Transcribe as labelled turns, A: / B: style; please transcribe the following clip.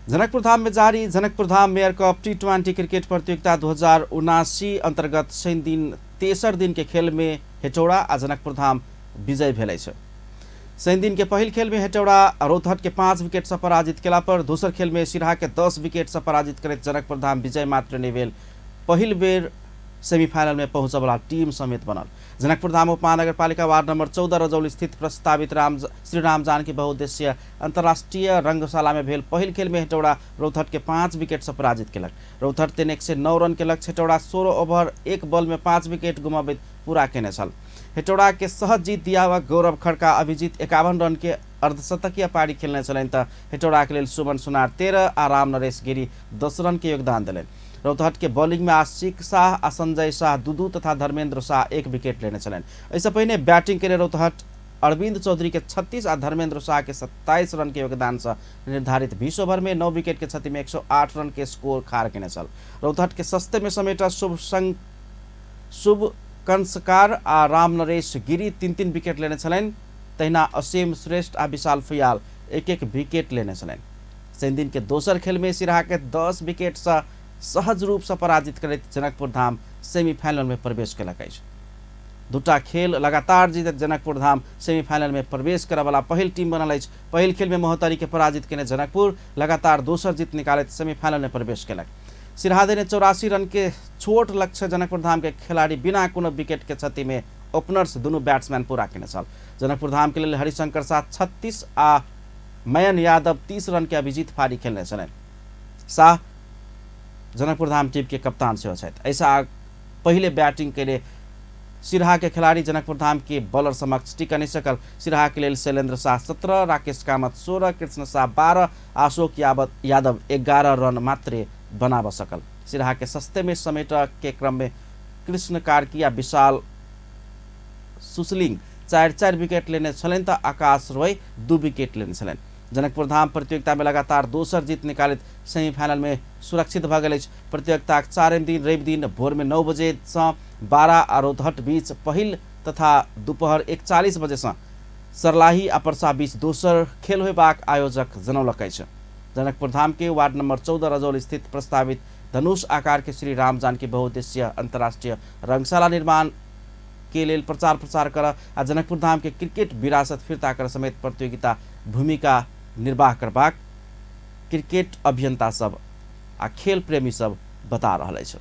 A: जनकपुर धाम में जारी Janakpurdham mayor cup T20 cricket प्रतियोगिता 2079 अंतर्गत शनि दिन तेसर दिन के खेल में हेटौड़ा आ जनकपुरधाम विजय भेल अछि। शनि दिन के पहिल खेल में हेटौड़ा रौतहट के 5 विकेट से पराजित केला पर दोसर खेल में सिरहा के 10 विकेट से पराजित करैत जनकपुरधाम विजय मात्र नहि भेल, पहिल बेर सेमीफाइनल में पहुंचय वाला टीम समेत बनल। जनकपुरधाम उपमहानगरपालिका वार्ड नंबर 14 रजौली स्थित प्रस्तावित श्री राम जानकी बहुउद्देशीय अंतर्राष्ट्रीय रंगशाला में भेल पहिल खेल में हेटौड़ा रौतहट के 5 विकेट से पराजित केलक। रौतहट 3 109 रन के लक्ष्य हेटौड़ा 16 ओवर 1 बॉल में 5 विकेट गुमाबैत पूरा केने छल। हेटौड़ा के सहज जीत दियाबक गौरव खड़का अभिजीत 51 रन के अर्धशतकीय पारी खेलने छलनि त हेटौड़ा के लेल सुमन सुनार 13 आ राम नरेश गिरी 10 रन के योगदान देलनि। रौतहट के बॉलिंग में आशिक शाह आ संजय शाह 2-2 तथा धर्मेंद्र शाह 1 विकेट लेने छलनि। एहिसँ पहिने बैटिंग केने रौतहट अरविंद चौधरी के 36 आ धर्मेंद्र शाह के 27 रन के योगदान से निर्धारित 20 ओवर में 9 विकेट के क्षति में 108 रन के स्कोर खार केने छल। रौतहट के सस्ते में समेट शुभ कंसकार आ राम नरेश गिरी 3-3 विकेट लेने छलनि। तहिना असीम श्रेष्ठ आ विशाल फुयाल 1-1 विकेट लेने छलनि। शनि दिन के दोसर खेल में सिरहा के 10 विकेट से सहज रूप से पराजित करैत जनकपुरधाम सेमीफाइनल में प्रवेश केलक अछि। दूटा खेल लगातार जीतैत जनकपुरधाम सेमीफाइनल में प्रवेश करय वाला पहिल टीम बनल अछि। पहिल खेल में महोत्तरी के पराजित केने जनकपुर लगातार दोसर जीत निकालैत सेमीफाइनल में प्रवेश केलक। सिरहा देने 84 रन के छोट लक्ष्य जनकपुरधाम के खिलाड़ी बिना कोनो विकेट के क्षति में ओपनर्स दुनू बैट्समैन पूरा केने छल। जनकपुरधाम के लेल हरिशंकर शाह 36 आ मयन यादव 30 रन के अभिजीत फारी खेलने छलनि। शाह जनकपुरधाम टीम के कप्तान सेहो छथि। ऐसा पहिले बैटिंग केने सिरहा के खिलाड़ी जनकपुरधाम के बॉलर समक्ष टिक नहीं सकल। सिरहा के लेल शैलेंद्र शाह 17, राकेश कामत 16, कृष्ण शाह 12, अशोक यादव 11 रन मात्रे बनाब सकल। सिरहा के सस्ते में समेट के क्रम में कृष्ण कार्की आ विशाल सुसलिंग 4-4 विकेट लेने छलनि त आकाश रॉय 2 विकेट लेने छलनि। जनकपुरधाम प्रतियोगिता में लगातार दोसर जीत निकालैत सेमीफाइनल में सुरक्षित भऽ गेल अछि। प्रतियोगिताक चारिम दिन रवि दिन भोर में 9 बजे सँ 12 आ रौतहट बीच पहिल तथा दोपहर 1:40 बजे सँ सरलाही आ परसा बीच दोसर खेल होयबाक आयोजक जनौलक अछि। जनकपुरधाम के वार्ड नंबर 14 रजौल स्थित प्रस्तावित धनुष आकार के श्री राम जानकी बहुउद्देशीय अंतर्राष्ट्रीय रंगशाला निर्माण के लेल प्रचार प्रसार कर आ जनकपुरधाम के क्रिकेट विरासत फिर्ता कर समेत प्रतियोगिता भूमिका निर्वाह करबाक क्रिकेट अभियंता सब आ खेल प्रेमी सब बता रहल अछि।